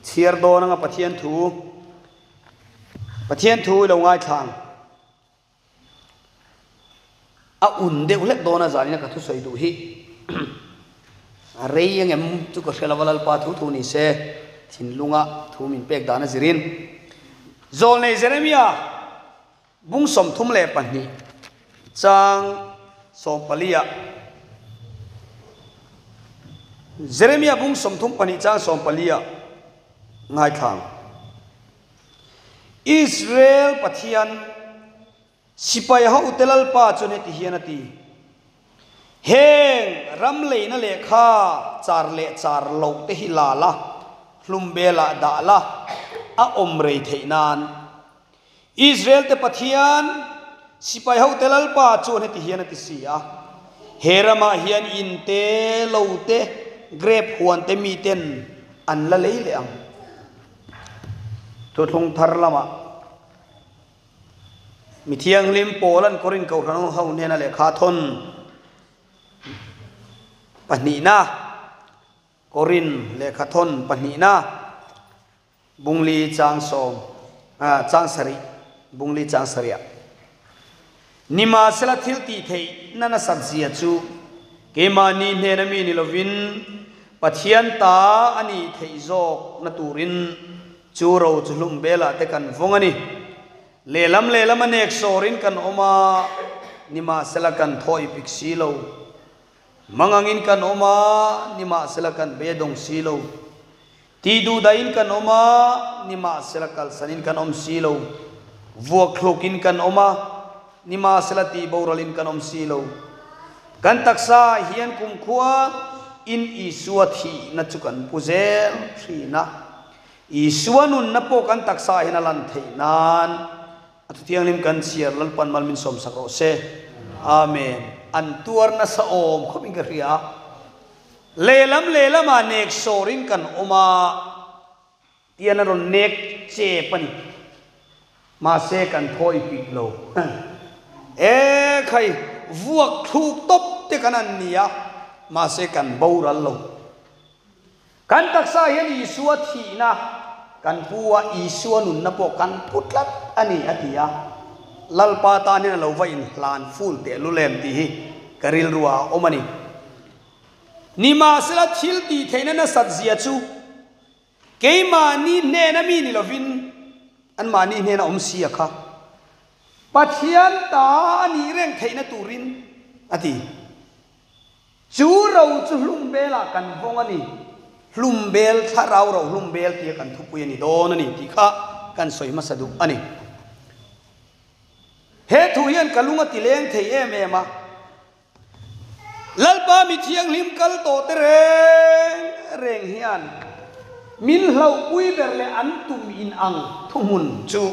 Chhiar dawn anga Pathian thu Pathian thu i lo ngaithla ang. A un deuh hlek dawn a zanina ka thusawi duh hi a rei angem chu ka hre lova Lalpa thu thu ni se thinlunga thu min pek dan a zirin. Zawlnei Jeremia Bung 32 chang 14 ah Jeremia bung 32 chang 14 ah ngaithlang. Israel Pathian sipai hote Lalpa chuan heti hian a ti, Heng ram leina lehkha char leh char loh te hi la la, hlum belah dah la, a awm rei theih nan. Israel te Pathian, sipai hote Lalpa chuan heti hian a ti si a, He ramah hian in te, lo te, grep huan te miten an la lei leh ang. Thuthlung thar lamah mi thianghlim Paula'n Korin Kohhran ho hnena lehkha thawn pahnihna, Korin lehkha thawn pahnihna, Bungli chang sawm, chang sarih, Bungli chang sarih ah. Nimahsela thil tih theih na nasat zia chu keimahni hnena mi ni lovin Pathian ta a nih theih zawk na turin chu ro chu hlum belah te kan vawng a ni. Lehlam lehlam a nek sawrin kan awm a, nimahsela kan thaw i pik si lo. Mangangin kan awm a, nimahsela kan beidawng si lo. Tih duhdahin kan awm a, nimahsela kalsanin kan awm si lo. Vuakthlawkin kan awm a, nimahsela tih boralin kan awm si lo. Kan taksa ah hian kumkhua in Isua thihna chu kan pu zel thin a. Isua nunna pawh kan taksa ah hian a lan theih nan a thuthianghlim kan chhiar Lalpan mal min sawmsak rawh se. Amen. An tuar nasa awm khawpin ka hria a. Lehlam lehlamah nek sawrin kan awm a, tian a rawn nek chep a ni. Mahse kan thawi pik lo. E khai, vuak thluk tawp te kan an ni a, mahse kan boral lo. Kan taksa hian Isua thihna kan pu a, Isua nunna pawh kan pu tlat a ni, a ti a. Lalpa tan hian a lo va inhlan ful tehlul em tih hi ka rilruah a awm a ni. Nimahsela thil tih theihna nasat zia chu keimahni hnena mi ni lovin anmahni hnena awm si a kha. Pathian ta a nih reng theihna turin a ti. Chu ro chu hlum belah kan vawng a ni. Hlum bel, thlarau ro hlum bel tia kan thupui a ni dawn a ni tih kha kan sawi hmasa duh a ni. He thu hian ka lung a ti leng thei em em a. Lalpa mi thianghlim kal tawh te reng reng hian min hlauhpui ber leh an tum in ang thuhmun chu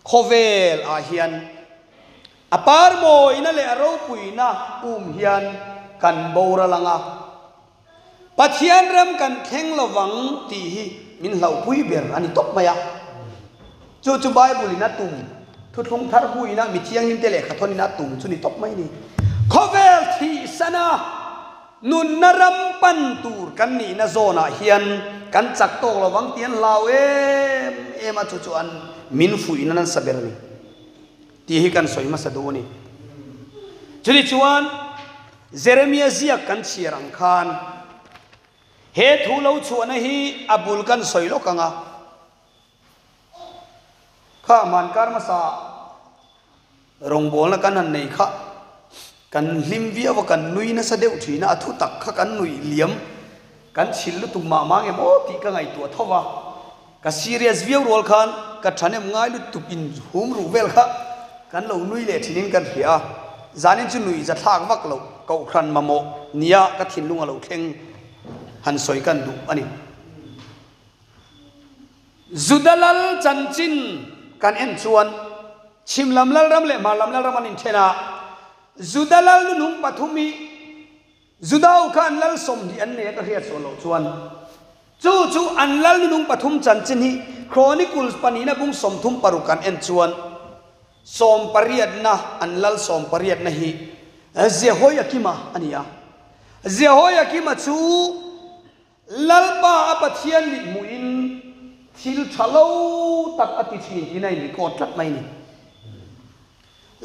khawvel ah hian a parmawina leh a ropuina um hian kan boral ang a, Pathian ram kan thleng lovang tih hi min hlauhpui ber a ni tawp mai a. Chu chu Bible in a tum, Thuthlung Thar bu ina mi thianghlimte lehkha thawn in a tum chu ni tawp mai a ni. Khawvel thihsana nunna ram pan tur kan nihna zawnah hian kan chak tawk lovang tih an hlau em em a, chu chu an min fuihna nasa ber a ni tih hi kan sawi hmasa duh a ni. Chutichuan Jeremia ziak kan chhiar ang khan he thu lo chhuahna hi a bul kan sawi lawk ang a. Kha hmankar hmasa rawngbawlna kan han nei kha kan hlim viau a, kan nui nasa deuh thin a, a thu tak kha kan nuih liam, kan chhil lutuk mah mah nge maw tih ka ngaihtuah tho va, ka serious viau rual khan ka thahnem ngai lutuk in hum ruh vel kha kan lo nui leh thinin kan hria a, zanin chu nuih zathlak vak loh kohhran mamawh nia ka thinlung a lo thleng han sawi kan duh a ni. Juda lal chanchin kan en chuan chhim lam lalram leh hmar lam lalram an inthen a, Juda lal nunung pathum hi Juda ho kha an lal 20 an nei a ka hriat sual loh chuan chu chu an lal nunung pathum chanchin hi Chronicles pahnihna bung 36 kan en chuan sawmpariatna an lal sawmpariatna hi Jehoiakima a ni a, Jehoiakima chu. Lalpa a Pathian mithmuhin thil tha lo tak a ti thin tiin a inrecord tlat mai a ni.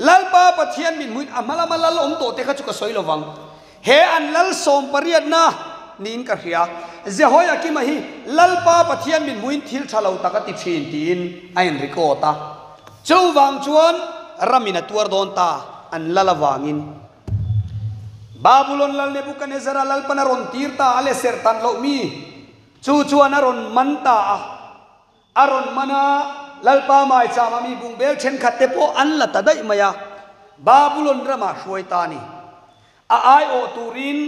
Lalpa Pathian mithmuhin a hma lama lal awm tawh te kha chu ka sawi lovang. He an lal sawm pariatna niin ka hria. Jehoiakima hi Lalpa Pathian mithmuhin thil tha lo tak a ti thin tiin a inrecord a. Chuvang chuan ramin a tuar dawn ta an lal avangin. Babulon lal Nebukanezzara Lalpan a rawn tir ta a le serh tan loh mi chu chuan a rawn man ta a. A rawn man a, Lalpa maichama mi bungbel thenkhat te pawh an la ta daih mai a, Babulon ramah hruai ta a ni. A aiawh turin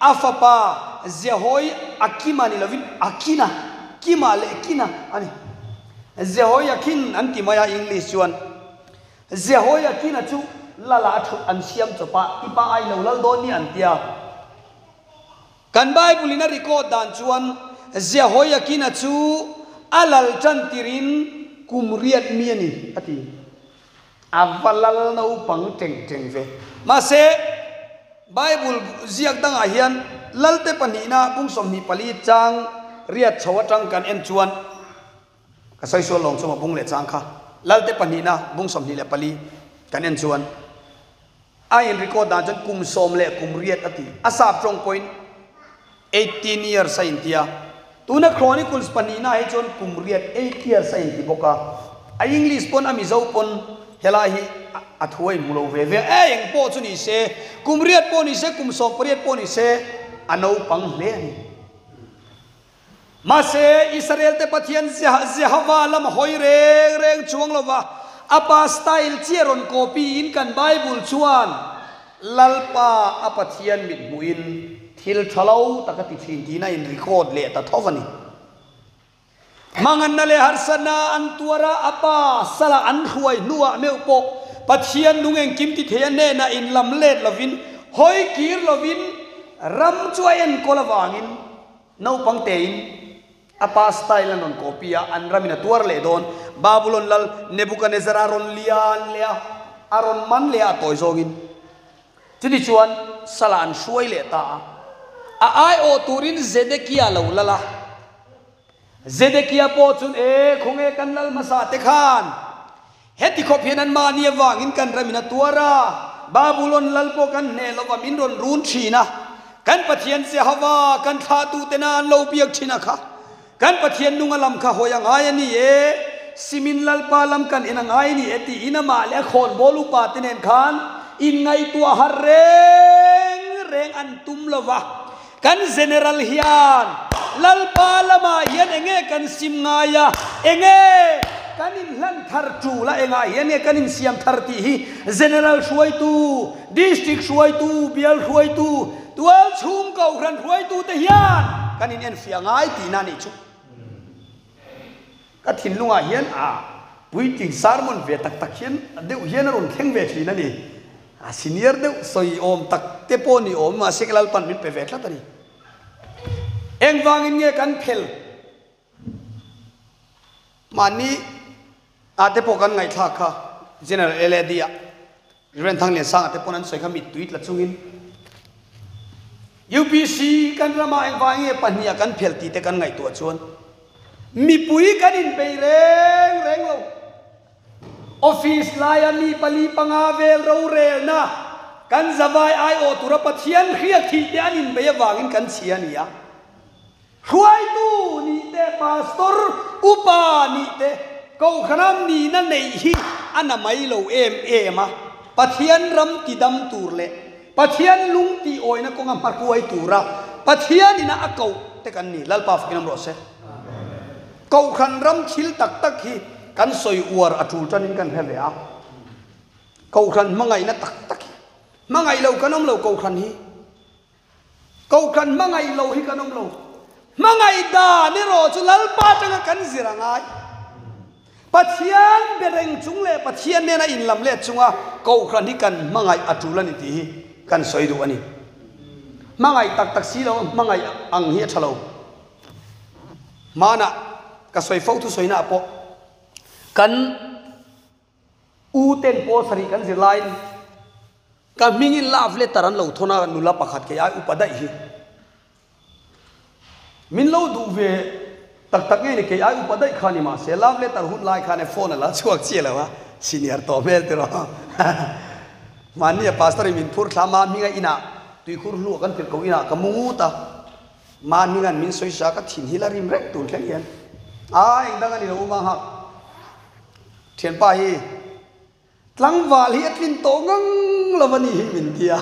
a fapa Jehoiakima ni lovin Akina, Kima leh Kina a ni. Jehoiakin an ti mai a English chuan. Jehoiakina chu lala a thut an siam chawp a, i pa ai lo lal dawn ni an ti a. Kan Bible in a record dan chuan Jehoiakina chu a lal tan tirin kum riat mi a ni a ti. A va lal naupang teng teng ve. Mahse, Bible ziak dangah hian Lalte pahnihna bung 24 chang riat chho atang kan en chuan Ka sawi sual lawng chunga bung leh chang kha Lalte pahnihna bung 24 kan en chuan a in record dan chuan kum sawm leh kum riat a ti. A sap tawng pawhin 18 years a inti a. Tuna Chronicles pahnihna hi chuan kum riat 8 years a inti bawk a. A English pawn a Mizo pawn helai hi a thu a inhmu lo ve ve a. Eng pawh chu ni se, kum riat pawh ni se, kum sawm pariat pawh ni se a naupang hle a ni. Mahse, Israelte Pathian Jehova lam hawi reng reng chuang lova a pa style chiah rawn copy in kan Bible chuan Lalpa a Pathian mithmuhin thil tha lo tak a ti thin tiin a in record leh ta tho a ni. Hmanganna leh harsatna an tuar a, a pa sala an hruai hnuah meuh pawh Pathian nung engkim ti thei a hnenah in lam let lovin hawi kir lovin ram chu a enkawl avangin Naupang tein a pa style an rawn copy a, an ramin a tuar leh dawn. Babulon lal Nebukanezzar a rawn lian leh a, a rawn man leh a, a tawi zawngin. Chutichuan Salah an hruai leh ta a. A aiawh turin Zedekia lo lal a. Zedekia pawh chun, E, khawnge kan lal hmasa te khan heti khawp hian anmahni avangin kan ramin a tuar a, Babulon lal pawh kan hneh lova min rawn run thin a, kan Pathian Jehova kan thlahtutena an lo biak thin a kha, kan Pathian nunga lam kha hawi a ngai a ni e, Simin Lalpa lam kan en a ngai a ni e tiin amah leh a khawnbawl upa te nen khan inngaihtuah har reng reng an tum lova. Kan General hian Lalpa lamah hian enge kan sim ngai a, enge kan inhlan thar tul a, engah hian nge kan insiam thar tih hi General hruaitu, District hruaitu, Bial hruaitu, tual chhung kohhran hruaitute hian kan inenfiah ngai tihna a nih chu. Ka thinlungah hian a puitling sermon ve tak tak hian deuh hian a rawn thleng ve thin a ni. A senior deuh sawi awm tak te pawh ni awm mahse ka Lalpan min pe ve tlat a ni. Engvangin nge kan phel mahni ah te pawh kan ngaihthlak kha General LAD ah Rev. Thangliansanga te pawn an sawi kha mittui tla chungin UPC kan ramah engvang nge pahniha kan phel tih te kan ngaihtuah chuan mipui kan inbei reng reng lo. Office laia mi pali panga vel rorelna kan zavai aiawh tura Pathian hriat thih te an inbei avangin kan chhia a ni a. Hruaitu nih te, pastor, upa nih te, kohhranam nihna neih hi a na mai lo em em a, Pathian ram tidam tur leh Pathian lung tih awihna kawnga hmahruai tura Pathian ina a koh te kan ni. Lalpa fakin awm rawh se. Kohhran ram thil tak tak hi kan sawi uar a tul tanin kan hre ve a. Kohhran hmangaihna tak tak hi hmangaih lo kan awm lo kohhran hi. Kohhran hmangaih lo hi kan awm lo. Hmangaih dan erawh chu Lalpa atanga kan zir a ngai. Pathian be reng chung leh Pathian nena inlam let chunga Kohhran hi kan hmangaih a tul a ni tih hi kan sawi duh a ni. Hmangaih tak tak si lo hmangaih ang hi a tha lo. Hmanah ka sawi fo thusawi naah pawh kan U ten pawl sarih kan zir laiin ka hmingin love letter an lo thawn a, nula pakhat kei ai upa daih hi. Min lo duh ve tak tak ngei ni kei ai upa daih kha ni mahse love letter hun lai khan e phone a la chhuak chiah lo a, senior tawh hmel tiraw. Mahni a pastor in min phur thla ma hminga inah tuikhur hlu ah kan tirh ko inah ka mu ngut a, ma hminga'n min sawi sa ka thin hi la rim reng tun thleng hian a eng dang a ni lo uma nghak thianpa hi. Tlangval hi a tlin tawh ngang lo a nih hi min ti a,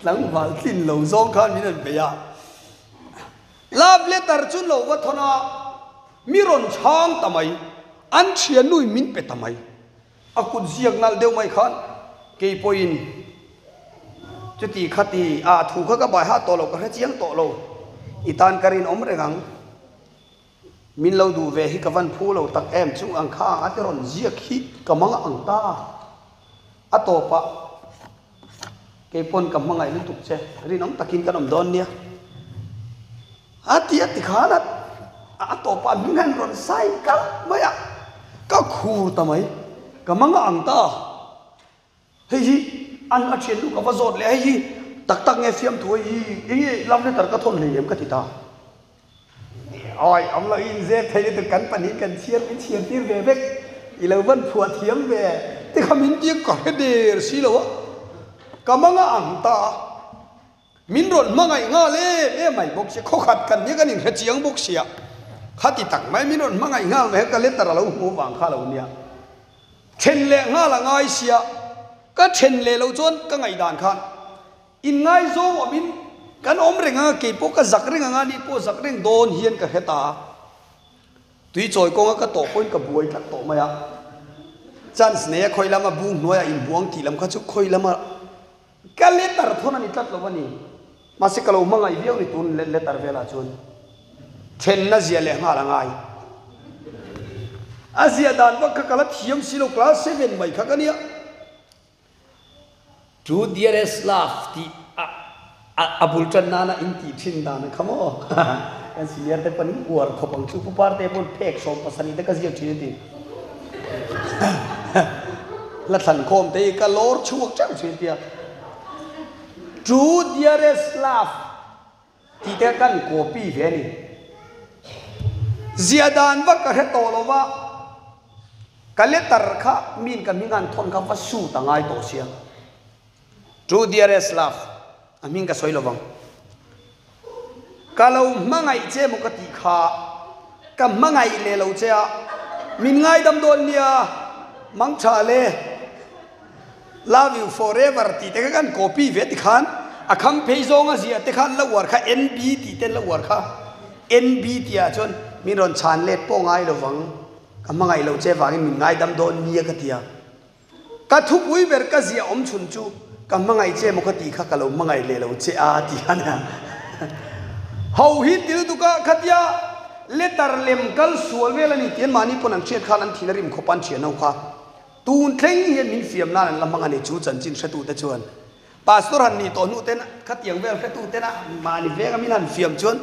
tlangval tlin lo zawng khan min rawn bei a. Love letter chu lo va thawn a, mi rawn chhang ta mai, an thiannu in min pe ta mai. A kut ziak nalh deuh mai khan kei pawhin chuti khati a thu kha ka bai hah tawh lo, ka hre chiang tawh lo, i tan ka rinawm reng ang. Min lo duh ve hi ka van phu lo tak em chung ang kha a ti rawn ziak hi ka mang ang ta. A tawpah kei pawn ka hmangaih lutuk che, rinawm takin kan awm dawn nia. A ti a ti khan a a tawpah min han rawn sign kalh mai a, ka khur ta mai, ka mang ang ta. Hei hi an a thiannu ka va zawt leh a, hei hi tak tak nge fiamthu hei hi eng nge love letter ka thawn hlei em ka ti ta. Awi awm lo in zep thei lutuk kan pahnih kan chhiar min chhiar tir ve vek i lo van phuah thiam ve ti kha min tia ka hre der si lo a, ka manga ang ta a. Min rawn hmangaih nghal em em mai bawk sia, khawkhat kan nia kan inhre chiang bawk sia, khati tak mai min rawn hmangaih nghal mai kha ka letter a lo hmuh vang kha lo nia. Then leh nghal a ngai sia, ka then leh loh chuan ka ngaihdan khan inngaizawng awmin kan awm reng anga keipawh ka zak reng anga ni pawh zak reng dawn hian ka hre ta a. Tui chawi kawnga ka tawh pawhin ka buai tlat tawh mai a, chance nei a khawi lama bung hnuaiah inbuang tih lam kha chu khawi lama Ka letter thawn a ni tlat lo a ni. Mahse ka lo hmangaih viau ni tun letter velah chuan thenna zia leh nghal a ngai. A zia dan vak kha ka la thiam si lo, class seven mai kha ka nia. True dearest love tih a a bul tan nana in tih thin dan a kha maw? Kan senior te pawn in uar khawp ang chu, Pu Parte pawn phek 70 te ka ziak thin a ti. La thlan khawm te hi ka lawr chhuak teuh thin tia. True dearest love tih te kan copy ve a ni. Zia dan vak ka hre tawh lo va, ka letter kha min ka hming an thawn kha va shoot a ngai tawh sia. True dearest love a hming ka sawi lovang. Ka lo hmangaih che maw ka tih kha ka hmangaih leh lo che a, min ngaidam dawn nia, mangtha le, love you forever tih te kha kan copy ve ti khan a kham phei zawng a ziah te khan la uar kha NB tih ten la uar kha NB tih ah chuan min rawn chhan let pawh ngai lovang, ka hmangaih lo che vangin min ngaidam dawn nia ka ti a. Ka thupui ber ka ziah awm chhun chu ka hmangaih che maw ka tih kha ka lo hmangaih leh lo che a ti a nia. Ho hi til duk a khatia letter lem kal sual vel a ni tih an mahni pawn an hriat khan an thin a rim khawp a an thian ho kha tun thleng hian min fiam nan an la hmang a ni chu chanchin hretu te chuan pastor han nih tawh hnu ten khatiang vel hretu tena mahni venga min han fiam chuan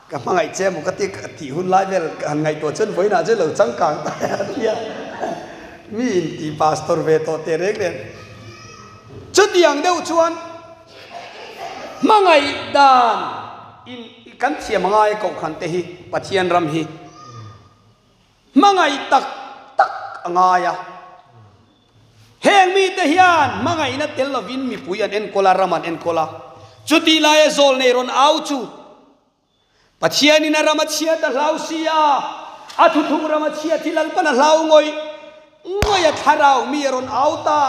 Ka hmangaih che maw ka ti ka tih hun lai vel ka han ngaihtuah chuan vawiinah chuan lo changkang ta a tia mi in ti pastor ve tawh teh reng reng. Chutiang deuh chuan hmangaih dan in kan thiam angai kohhran te hi Pathian ram hi hmangaih tak tak a ngai a. Heng mite hian hmangaihna tel lovin mipui an enkawl a, ram an enkawl a. Chutih laia zawl nei rawn au chu Pathianin a ram a chhiat a hlau si a, a thuthung ram a chhiat hi Lalpan a hlau ngawih ngawih a, thlarau mi a rawn au ta.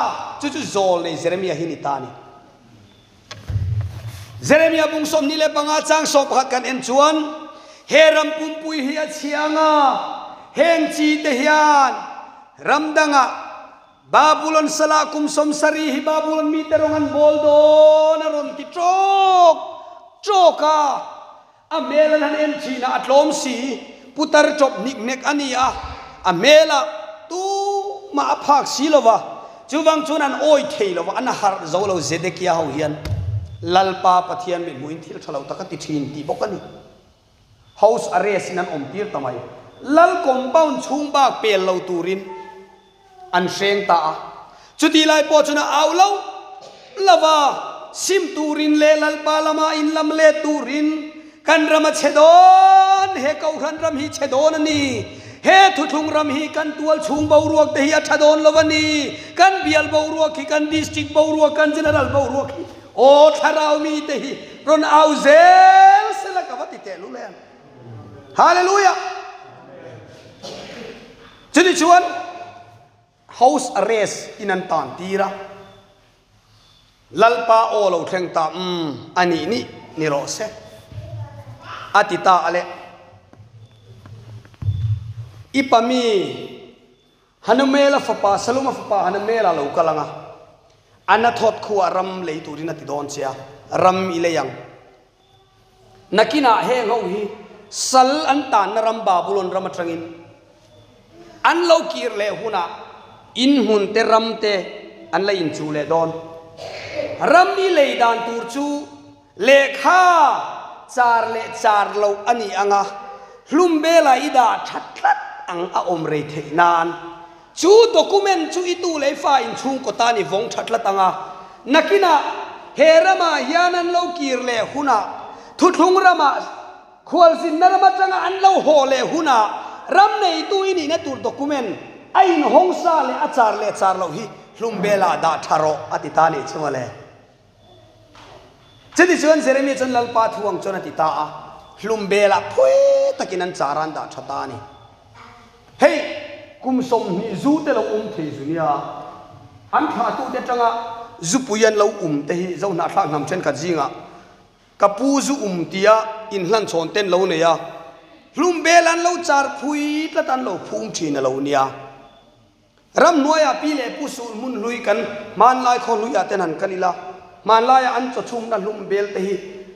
Chu chu zawl nei Jeremia hi ni ta a ni. Jeremia bung 25 chang 11 kan en chuan, He ram pumpui hi a chhiang a, heng chi te hian ram dangah Babulon salah kum 70 hi Babulon mite rawng an bawl dawn a rawn ti tawk tawk a. A hmel an han en thin a, a tlawm si, putar chawp hnik hnek a ni a, a hmelah tumah a phak si lo va, chuvang chuan an awi thei lo va, an harh zo lo Zedekia ho hian Lalpa Pathian mithmuhin thil tha lo tak a ti thin tih bawk a ni. House arrest in an awm tir ta mai. Lal compound chhung bak pel lo turin an hreng ta a. Chutih lai pawh chuan a au lo lo va. Sim turin leh Lalpa lama inlam let turin kan ram a chhe dawn, he Kohhran ram hi chhe dawn a ni. He thuthlung ram hi kan tual chhung boruak te hi a tha dawn lo a ni. Kan bial boruak hi, kan district boruak, kan general boruak hi aw thlarau mite hi rawn au zel sela ka va ti teh lul em. Hallelujah! Chutichuan house arrest in an tan tir a, Lalpa aw lo thleng ta umm a nih nih ni rawh se a ti ta a le. I pa mi Hanamela fapa Saluma fapa Hanamela lo kal ang a, a na thawt khuah ram lei turin a ti dawn che a, ram i lei ang. Nakinah heng ho hi sal an tanna ram Babulon ram atangin an lo kir leh hunah in hmun te ram te an la inchuh leh dawn. Ram i lei dan tur chu lehkha char leh char loh a ni ang a, hlum bela i dah that tlat ang a awm rei theih nan Chu document chu i tu leh fa inchhungkaw tan i vawng tha tlat ang a, nakinah he ramah hian an lo kir leh hunah, thuthlung ramah, khualzinna ram atanga an lo haw leh hunah ram neitu i nihna tur document a inhawng sa leh a char leh char loh hi hlum belah dah tha rawh a ti ta nih chu mawle. Chutichuan Jeremia chuan Lalpa thu ang chuan a ti ta a, hlum belah phui takin an char a an dah tha ta a ni. Hei, kum 20 zu te lo um thei zu nia, an thlahtute atanga zupui an lo um te hi Zohnahthlak hnam thenkhat zingah ka pu zu um tia inhlanchhawn ten lo nei a, hlum bel an lo char phui tlat an lo phum thin a lo nia. Ramhnuaiah pi leh pu sul hmun hlui kan hmanlai khaw hluiah ten han kal ila, hmanlaiah an chaw chhumna hlum bel te hi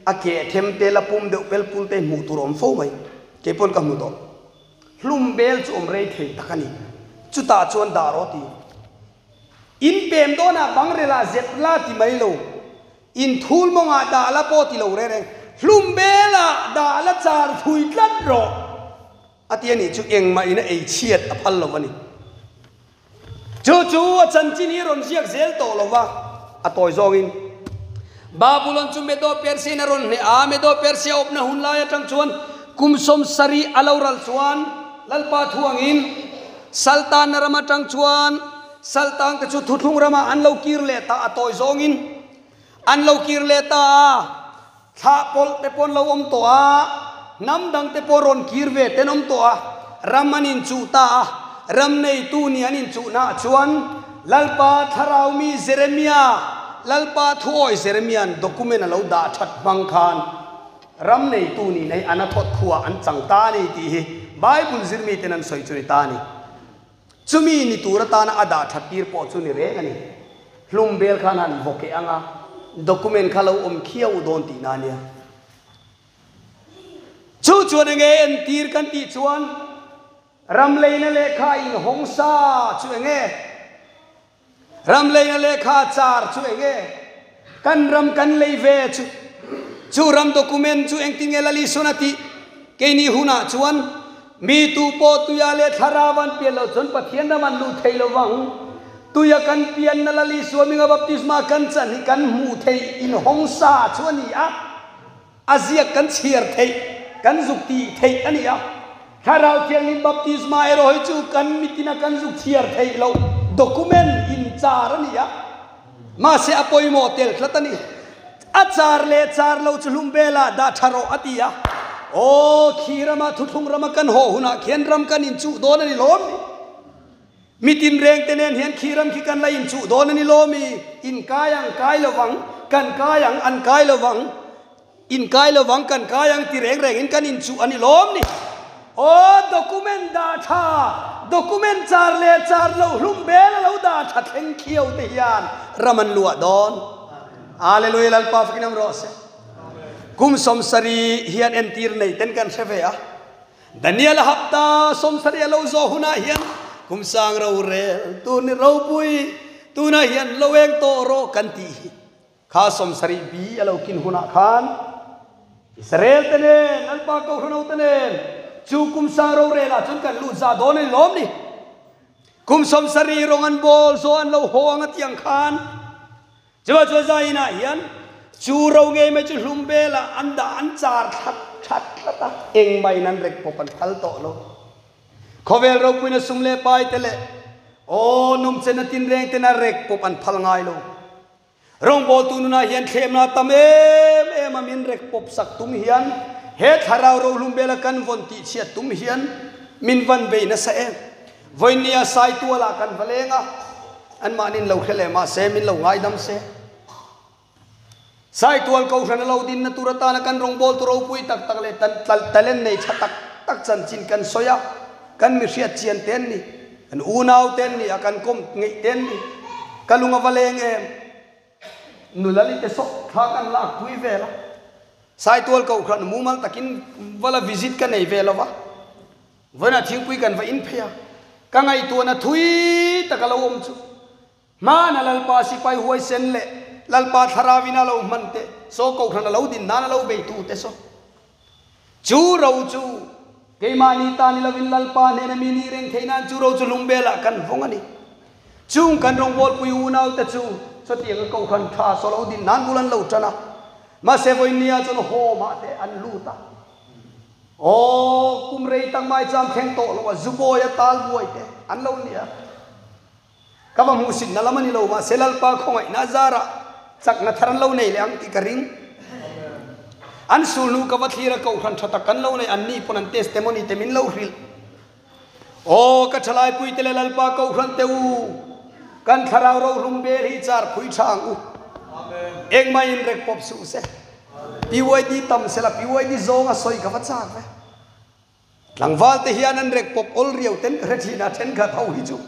a keh them te la pum deuh pel pul te hi hmuh tur a awm fo mai. Kei pawn ka hmu tawh. Hlum bel chu awm rei thei tak a ni. Chutah chuan dah rawh ti. In pem dawnah bangrelah zep la ti mai lo. In thul mawngah dah la pawh ti lo reng reng. Hlum belah dah la char thui tlat rawh. A ti a nih chu engmah in a ei chhiat a phal lo a ni. Chu chu a chanchin hi rawn ziak zel tawh lo va, a tawi zawngin. Babulon chu Medo-Persia in a rawn hneh a, Medo-Persia awpna hun lai atang chuan kum 70 a lo ral chuan Lalpa thu angin Saltanna ram atang chuan Saltangte chu thuthlung ramah an lo kir leh ta a tawi zawngin an lo kir leh ta a. Thlah pawlh te pawh an lo awm tawh a, hnam dang te pawh rawn kir ve ten awm tawh a, ram an inchuh ta a, ram neitu nih an inchuhnaah chuan Lalpa thlarau mi Jeremia, Lalpa thuawi Jeremia'n document a lo dah that hmang khan ram neitu nih nei Anathot khuaah an chang ta a ni tih hi Bible zirmi ten an sawi chu ni ta a ni. Chumi ni tur atana a dah that tir pawh chu ni reng a ni. Hlum bel khan han vaw keh ang a, document kha lo awm khiau dawn tihna a nia. Chu chuan enge entir kan tih chuan ram leina lehkha inhawng sa chu enge? Ram leina lehkha char chu enge? Kan ram kan lei ve chu chu ram document chu engtin nge Lalisona tih? Keini hunah chuan mi tu pawh tuia leh thlarau an pian loh chuan Pathian ram an luh thei lo vang. Tuia kan pianna Lalisua minga baptisma kan chan hi kan hmuh theih inhawng sa chu a ni a. A ziak kan chhiar theih, kan zuk tih theih a ni a. Thlarau Thianghlim baptisma erawh hi chu kan mitina kan zuk chhiar theih loh document inchar a ni a. Mahse a pawimawh tel tlat a ni. A char leh char lo chu hlum velah dah tha rawh a ti a. Aw, khi rama thuthlung rama kan haw hunah khian ram kan inchuh dawn a ni lawm ni. Mi tinreng te nen hian khi ram khi kan la inchuh dawn a ni lawm i, in kai ang kai lovang, kan kai ang an kai lovang, in kai lovang kan kai ang ti reng rengin kan inchuh a ni lawm ni. Aw document dah tha, document char leh char loh hlum bel a lo dah tha thleng khiau te hian ram an luah dawn. Hallelujah Lalpa fakin awm rawh se. Kum 70 hian entir nei ten kan hre ve a. Daniel a hapta 70 a lo zawh hunah hian kum sang rorel tur ni ropui tunah hian lo eng tawh rawh kan tih hi kha 70 bi a lo kin hunah khan Israel te nen Lalpa Kohhran te nen chu kum sang rorelah chuan kan lut za dawn a ni lawm ni. Kum 70 rawng an bawl zawh an lo haw ang a tiang khan Chuvah chuan zai inah hian Chu ro ngei mai chu hlum velah an dah an char thlat that tlat a, engmah in an rek pawp an phal tawh lo. Khawvel ropuina sum leh pai te leh aw nawmchen a tinreng ten a rek pawp an phal ngai lo. Rawngbawltu nunah hian thlemna tam em em a min rek pawp sak tum hian he thlarau rohlum bela kan vawn tih chhiat tum hian min van bei nasa em. Vawinia Saitualah kan va leng a, anmahnin lo hre leh mahse min lo ngaidam se. Saitual Kohhran a lo dinna tur atana kan rawngbawltu ropui tak tak leh talent nei tha tak tak chanchin kan sawi a, kan mi hriat chian te an ni, kan unau te an ni a, kan kawm ngeih te an ni. Ka lung a va leng em? Nula li te sawk thla kan lak pui vel a. Saitual Kohhran mumal takin va la visit ka nei ve lo va. Vawiinah thingpui kan va in phei a, ka ngaihtuahna thui tak a lo awm chu. Hmana Lalpa sipai huaisen leh Lalpa thlarau in a lo hman te saw kohhran a lo din nan a lo bei tu te saw. Chu ro chu keimahni ta ni lovin Lalpa hnena mi ni reng thei nan chu ro chu hlungbelah kan vawng a ni. Chung kan rawngbawlpui unau te chu chutiang a kohhran tha saw lo din nan bul an lo tan a. Mahse vawinia chuan home ah te an lut a. Aw kum rei tak mai cham thleng tawh lo a zubawi a tal buai te an lo ni a. Ka va hmuhsitna lam a ni lo, mahse Lalpa khawngaihna a zarah chakna thar an lo nei leh ang tih ka ring. An sulhnu ka va thlir a, kohhran tha tak kan lo nei, anni pawn an testimony te min lo hrilh. Aw ka thalai puite leh Lalpa kohhran te u, kan thlarau rohlum bel hi char phui tha ang u. Engmah in rek pawp suh se. PYD tam sela PYD zawng a sawi ka va chak ve. Tlangval te hian an rek pawp awl riau ten ka hre thin a, thenkhat ho hi chu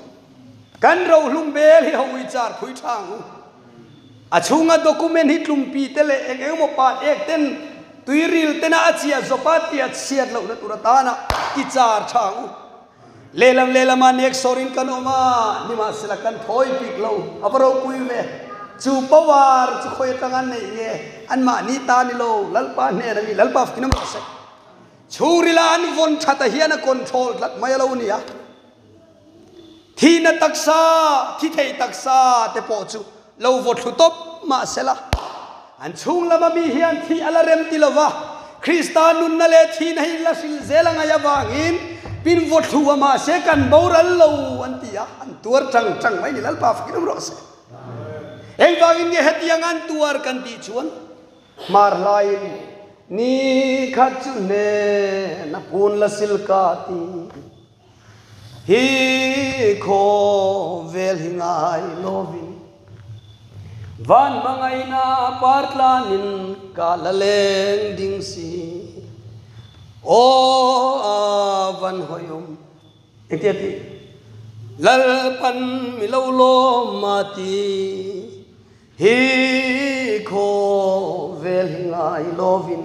kan rohlum bel hi ho i char phui tha ang u. A chhunga document hi tlumpi te leh eng eng emaw pat ek ten tuiril tena a chiah zawpa tia chhiat lohna tur atana i char tha ang u. Lehlam lehlam ah nek sawrin kan awm a, nimahsela kan thawi bik lo, a va ropui ve. Chu power chu khawi atanga an neih nge? Anmahni ta ni lo, Lalpa hnen a mi, Lalpa fakin awm rawh se. Chhungrila an vawn that a hian a control tlat mai a lo ni a. Thihna taksa, thi thei taksa te pawh chu lo vaw thlu tawp mah sela, an chhung lama mi hian thih a la rem ti lova, Krista nunna leh thihna hi la hrilh zel a ngaih avangin pin vaw thlu a mahse kan boral lo an ti a, an tuar chang chang mai ni Lalpa fakin awm rawh se. Engvangin nge hetiang an tuar kan tih chuan Hmar hlaiin ni khat chu hnen a phun la sil ka ti hi khawvel hi ngai lovin van hmangaihna par tlanin ka la leng ding si aw a van hawiawm Engtia ti? Lalpan mi lo lawm a ti. Hi khawvel hi ngai lovin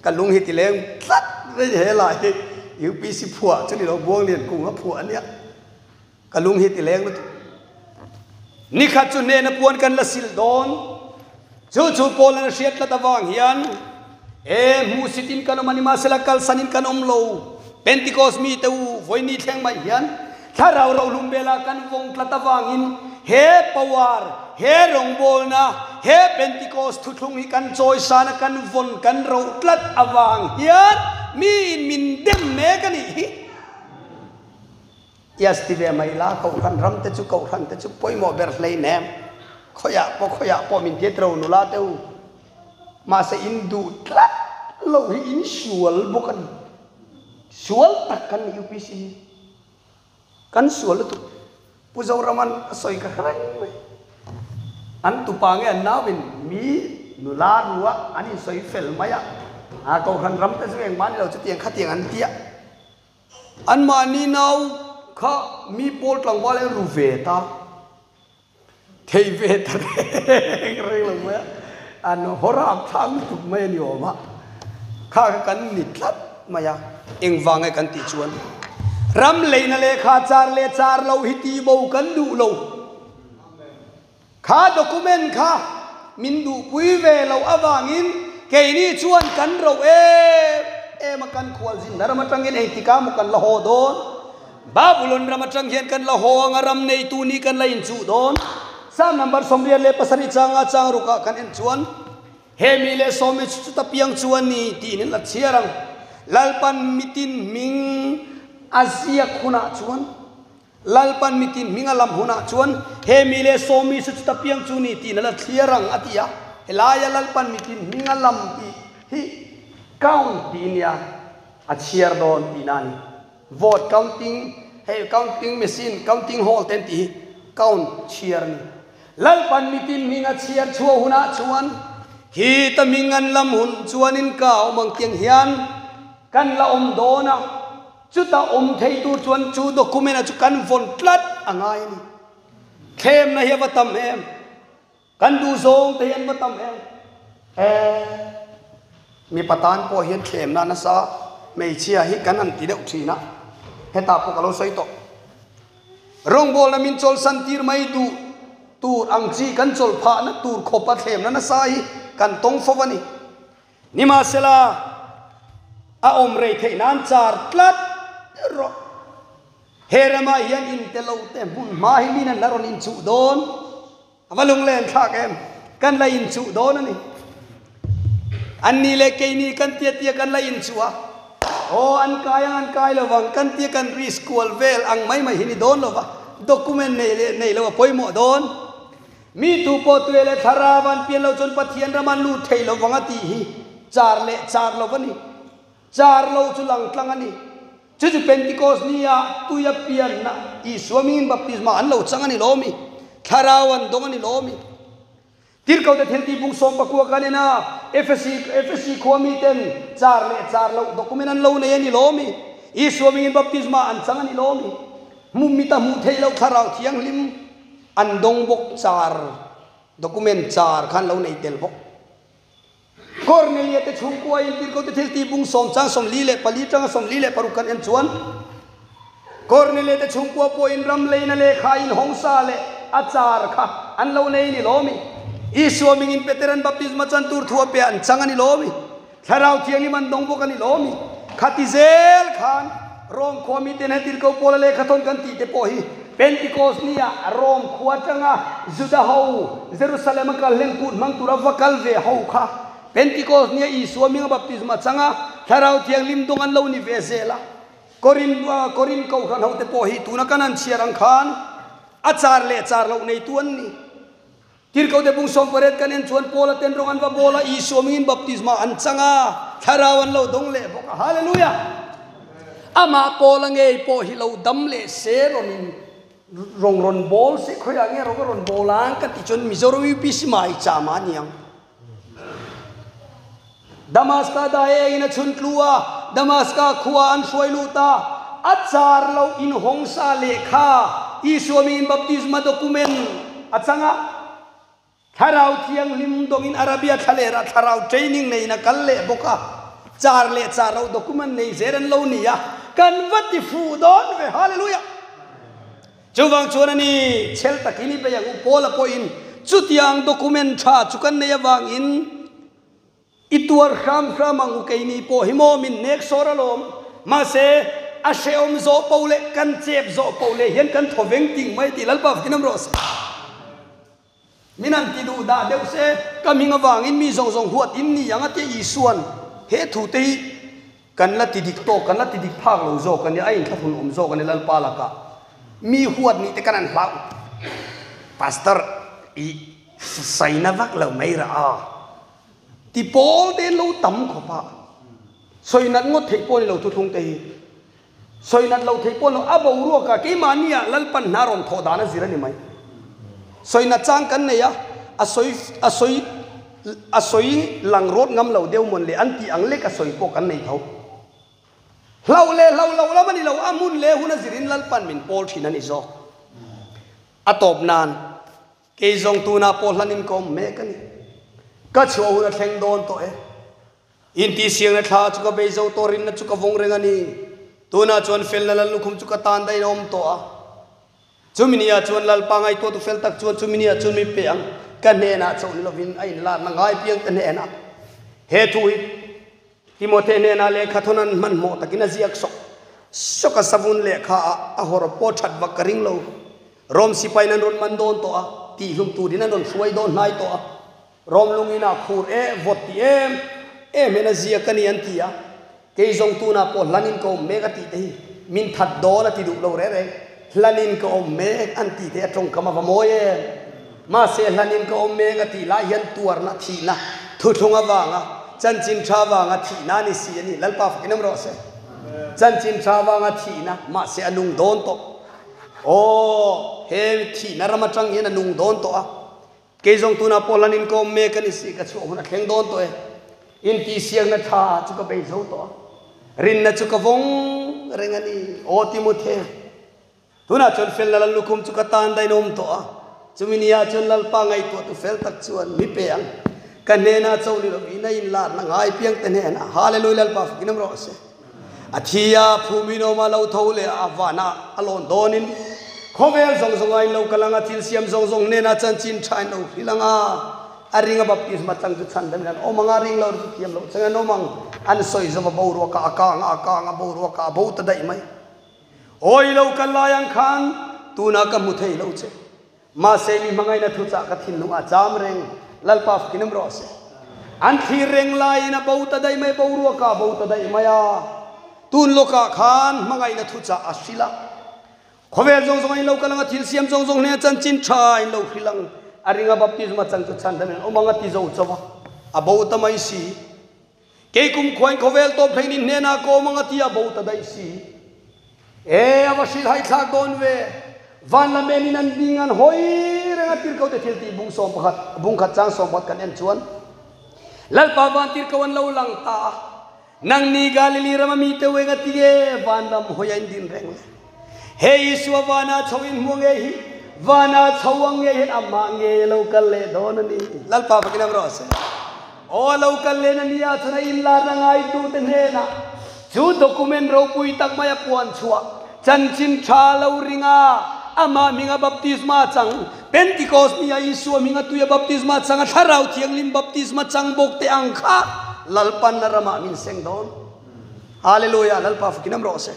ka lung hi ti leng tlat mai he lai hi UPC phuah chu ni lo Buanglian kung a phuah ania ka lung hi ti leng lutuk. Nikhat chu hnena puan kan la sil dawn chu chu Paul an a hriat tlat avang hian e hmuhsit in kan awm a ni mahsela kalsan in kan awm lo Pentecost mi te u vawiini thleng mai hian Thlarau rohlum velah kan vawng tlat avangin he power, he rawngbawlna, he Pentecost thuthlung hi kan chawisana kan vawn kan roh tlat avang hian miin min dem mek a nih hi. Yes ti ve mai la, Kohhran ram te chu Kohhran te chu pawimawh ber hleinem. Khawiah pawh khawiah pawh min tiat ro nula te u. Mahse in duh tlat loh hi in sual bawk a ni. Sual tak kan ni UPC hi. Kan sual lutuk. Pu Zoraman a sawi ka hre reng mai. An tupa nge an nauin mi nula rua an insawi fel mai a. A Kohhran ram te chu engmah ni lo chutiang khatiang an tia. Anmahni nau kha mi pawl tlangval an ru ve ta. Thei ve ta reng reng lo mai a. An hawrap thlak lutuk mai a ni awm a. Kha kha kan ni tlat mai a. Engvang nge kan tih chuan ram leina lehkha char leh char lo hi tih bo kan duh lo. Kha document kha min duhpui ve loh avangin keini chuan kan roh em em a kan khualzin ram atangin engtikah maw kan la haw dawn. Babulon ram atang hian kan la haw ang a, ram neitu ni kan la inchuh dawn. Psalm number 87 changa chang rukah kan en chuan. He mi leh sawmi chu chuta piang chu a ni tiin in la chhiar ang. Lalpan mitin hming a ziak hunah chuan, Lalpan mitin hming a lam hunah chuan he mi leh sawmi chu chuta piang chu ni tiin a la thliar ang a ti a. Helaia Lalpan mitin hming a lam tih hi count tih nia a chhiar dawn tihna a ni. Vote counting, hei counting machine, counting hall te an tih hi count chhiar a ni. Lalpan mitin hming a chhiar chhuah hunah chuan khi ta hming an lam hun chuanin ka awm ang tiang hian kan la awm dawn a, chuta awm thei tur chuan chu document-a chu kan vawn tlat a ngai a ni. Thlemna hi a va tam em? Kan duh zawng te hi an va tam em? E, mipa tan pawh hian thlemna nasa hmeichhia hi kan han ti deuh thin a, hetah pawh ka lo sawi tawh. Rawngbawlna min chawlhsan tir mai duh tur ang chi kan chawlh phahna tur khawpa thlemna nasa hi kan tawng fo a ni. Nimahsela, a awm rei theih nan char tlat rawh. He ramah hian inte lo te hmun hma hi min an la rawn inchuh dawn. A va lunglen thlak em? Kan la inchuh dawn a ni. An ni leh keini kan tia tia kan la inchuh a. Aw, an kai ang an kai lo vang, kan tia kan risk kual vel ang mai mai hi ni dawn lo va, document nei leh nei lo a pawimawh dawn. Mi tu pawh tuia leh thlarau an pian lo chuan Pathian ram an lut thei lo vang a tih hi char leh char lo a ni. Char lo chu langtlang a ni. Chu chu Pentecost ni ah tuia pianna Isua mingin baptisma an lo chang a ni lo mi? Thlarau an dawng a ni lo mi? Tirhkote thiltih bung 19 kan en a, Efesi Efesi khua miten char leh char loh document an lo nei a ni lo mi? Isua mingin baptisma an chang a ni lo mi? Hmu mita hmuh theih loh Thlarau Thianghlim an dawng bawk char document char khan lo nei tel bawk. Kornelia te chhungkua in tirhkote thil tih bung sawm chang 44 tanga 46 kan en chuan Kornelia te chhungkua pawh in ram leina lehkha in hawngsa leh a char kha an lo nei ni lawmi. Isua mingin Peteran baptisma chan tur thu a pe an chang a ni lawmi. Thlarau Thianghlim an dawng bawk a ni lawmi. Khati zel khan Rome khua miten he tirhko Paula lehkha thawn kan tih te pawh hi Pentecost ni ah Rome khua atanga Juda ho Jerusalem a kal hlen kut hmang tura va kal ve ho kha Pentecost ni ah Isua hminga baptisma changa Thlarau Thianghlim dawng an lo ni ve zel a. Korin Korin Kohhran ho te pawh hi tuna kan han chhiar ang khan a char leh char loh neitu an ni. Tirhkote bung 18 kan en chuan Paula ten rawng an va bawl a, Isua mingin baptisma an chang a, Thlarau an lo dawng leh bawk a. Hallelujah! Amah Paula ngei pawh hi lo dam leh se rawn in rawng rawn bawl se, khawiah nge rawng a rawn bawl ang ka ti chuan Mizoram UPC mai cham a ni ang. Damaska dai engin a chhun tlu a, Damaska khua an hruai lut a, a char lo in hawng sa lehkha, Isua mingin baptisma document a chang a, Thlarau Thianghlim dawngin Arabia thlalera thlarau training neiin a kal leh bawk a, char leh char lo document nei zel an lo ni a, kan va ti fuh dawn ve, Hallelujah! Chuvang chuan a ni, chhel takin i bei ang u Paula pawhin chutiang document tha chu kan nei avangin i tuar hram hram ang u keini pawh hi maw min nek sawr alawm. Mahse, a hrehawm zawh poh leh kan chep zawh poh leh hian kan thaw veng ting mai tih Lalpa fakin awm rawh se. Min han ti duh dah deuh se, ka hming avangin mi zawng zawng huat in ni ang a tia Isua'n he thute hi kan la ti dik tawk, kan la ti dik phak lo zawk a nia, a inthlahrun awm zawk a ni Lalpa lakah mi huat nih te kan han hlau. Pastor i saina vak lo mai rah a ti pawl te lo tam khawp a, sawi nat ngawt theih pawh ni lo thuthlung te hi. Sawi nat lo theih pawh lo, a boruak a, keimahni ah Lalpan hna rawn thawh dan a zir a ni mai. Sawi nat chang kan nei a, a sawi a sawi a sawi lang rawt ngam lo deuh mawn le an tih ang lek a sawi pawh kan nei tho. Hlauh leh hlauh loh lam a ni lo, a hmun leh hun a zirin Lalpan min pawl thin a ni zawk. A tawp nan kei zawng tunah pawh hlanin ka awm mek a ni. Ka chhuah hun a thleng dawn tawh e. Intihsiangna thla chu ka bei zo tawh, rinna chu ka vawng reng a ni. Tunah chuan felna lal lukhum chu ka tan daih a awm tawh a. Chumi niah chuan Lalpa ngaihtuahtu fel tak chuan chumi niah chuan min pe ang. Ka hnenah chauh ni lovin a inlarna ngai piang ka hnenah. He thu hi Timothea hnenah lehkha thawn an hmanhmawh takin a ziak sawk sawk a, savun lehkha ah a hawr pawh that vak ka ring lo. Rom sipain an rawn man dawn tawh a, tihhlum turin an rawn hruai dawn hnai tawh a. Rom lungin ah khur e, vawt ti em em hian a ziak a ni an ti a. Kei zawng tunah pawh hlanin ka awm mek a tih te hi min that dawn a ti duh lo reng reng. Hlanin ka awm mek an tih te a tawngkam a va mawi em. Mahse hlanin ka awm mek a tih lai hian tuarna, thihna, thuthlung avanga, chanchin tha avanga thihna a ni si a ni. Lalpa fakin awm rawh se. Chanchin tha avanga thihna, mahse a nung dawn tawh. Aw, he thihna ram atang hian a nung dawn tawh a. Kei zawng tunah pawh hlanin ka awm mek a ni si, ka chhuah hun a thleng dawn tawh e. Intihsiakna tha chu ka bei zo tawh a, rinna chu ka vawng reng a ni. Aw Timothe, tunah chuan felna lal lukhum chu ka tan dain a awm tawh a, chumi niah chuan Lalpa ngaihtuah tu fel tak chuan mi pe ang. Ka hnenah cho ni lovin a inlarna ngai piang te hnenah Hallelujah Lalpa fakin awm rawh se. A thi a, phum in awm a, lo tho leh a, vanah a lawn dawnin khawvel zawng zawngah in lo kal ang a, thil siam zawng zawng hnenah chanchin tha in lo hrilh ang a, a ring a baptisma chang chu chhan damin an awm ang a, ring lo chu thiam loh chang an awm ang, an sawi zawm a boruak ah a kang a, a kang a boruak ah a bo ta daih mai. Aw i lo kal lai ang khan tunah ka hmu thei lo che. Mahse mi hmangaihna thuchah ka thinlungah cham reng, Lalpa fakin awm rawh se. An thlir reng laiin a bo ta daih mai, boruakah a bo ta daih mai a. Tun lawkah khan hmangaihna thuchah a hrilh a. Khawvel zawng zawng a inlo kal ang a, thil siam zawng zawng hnenah chanchin tha a inlo hrilh ang. A ring a baptisma chang chu chhan damin awm ang a ti zo chauh a, a bo ta mai si. Kei kum khuain khawvel tawp thleng in hnenah ka awm ang a ti a bo ta daih si. E, a va hrilhai thlak dawn ve. Van lam en in an ding an hawi reng a tirko te thil tih bung 11, bung khat chang 11 kan en chuan Lalpa van tirko an lo lang ta a. Nang ni Galili ram a mi te weng a ti e, van lam hawi a in din reng le. He Isua vana chho in hmuh nge hi, vana chho ang nge hian amah nge a lo kal leh dawn a ni. Lalpa fakin awm rawh se. Aw a lo kal leh na nia chuan a inlarna ngaitute hnenah chu document ropui tak mai a puan chhuah chanchin tha lo ring a, amah hminga baptisma chang, Pentecost nia Isua hminga tuia baptisma chang a Thlarau Thianghlim baptisma chang bawk te ang kha Lalpan a ramah min seng dawn. Hallelujah, Lalpa fakin awm rawh se.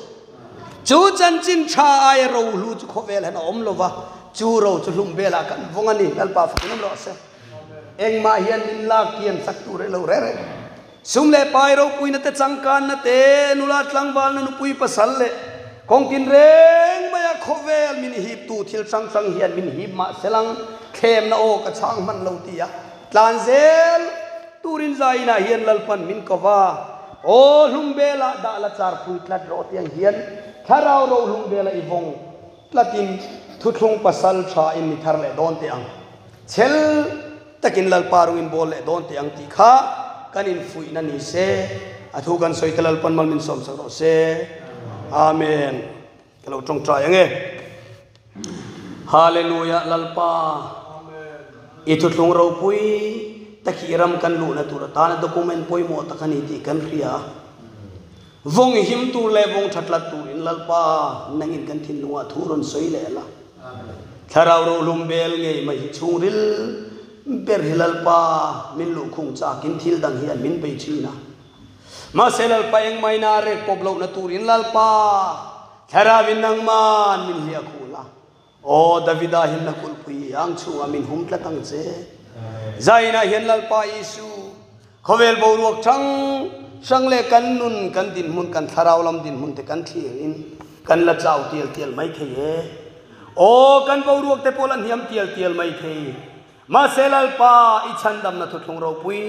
Chu chanchin tha aia rohlu chu khawvel hian a awm lo va, chu ro chu hlum velah kan vawng a ni, Lalpa fakin awm rawh se. Engmah hian min lak kian sak tur e lo reh reng. Sum leh pai ropuina te changkanna te, nula tlangvalna nupui pasal leh kawng tin reng maia khawvel min hiptu thil hrang hrang hian min hip mah selang thlemna aw ka chhang hman lo ti a tlan zel turin zainah hian Lalpan min ko va. Aw hlum belah dah la char pui tlat rawh tiang hian thlarau ro hlum bela i vawng tlatin thuthlung pasal tha in ni thar leh dawn teh ang. Chhel takin Lalpa rungin bawl leh dawn teh ang tih kha kan infuihna ni se. A thu kan sawi te Lalpan mal min sawm sak rawh se. Amen. Ka lo tawngtai ang e. Hallelujah Lalpa i thuthlung ropui tak hi ram kan luhna tur atana document pawimawh tak a ni tih kan hria a. Vawng him tur leh vawng tha tlat turin Lalpa nangin kan thinlungah thu rawn sawi leh la. Thlarau rohlum bel ngei mai hi chhungril ber hi Lalpa min luhkhung chakin thil dang hian min bei thin a. Mahse Lalpa engmahina a rek pawp lohna turin Lalpa Thlarauin nangman min hliah khul a, Aw Davida himna kulhpui ang chhungah min hum tlat ang che. Zainah hian Lalpa Isu, khawvel boruak hrang hrang leh kan nun, kan dinhmun, kan thlarau lam dinhmun te kan thlirin kan la chau tial tial mai thei e. Aw kan boruak te pawh la hniam tial tial mai thei. Mahse Lalpa i chhandamna thuthlung ropui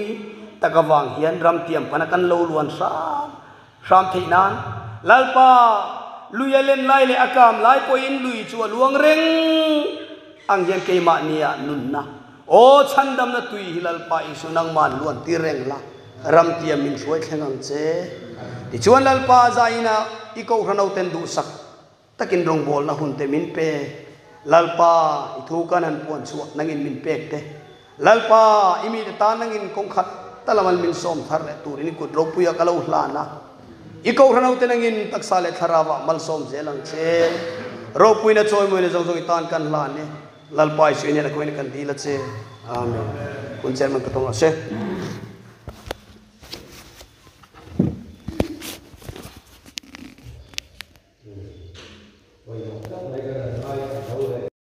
tak avang hian ram tiampana kan lo luan hram hram theih nan Lalpa lui a len lai leh a kam lai pawhin lui chu a luang reng ang hian keimahnia nunna aw chhandamna tui hi Lalpa Isu nangman luan tir reng la ram tiam min hruai thleng ang che. Tichuan Lalpa zaina i kohhranoten duhsak Takin rawngbawlna hun te min pe. Lalpa, i thu kan han puan chhuah nangin min pek te. Lalpa, i mite tan nangin kawng khat talamal min sawm thar leh turin i kut ropuia ka lo hlan a. I kohhran hote nangin taksa leh thlarauah malsawm zel ang che. Ropuina chawimawina zawng zawng i tan kan hlan e. Lalpa i suih nen a kawina kan dil a che. Amen. Kun chairman ka tawng rawh se.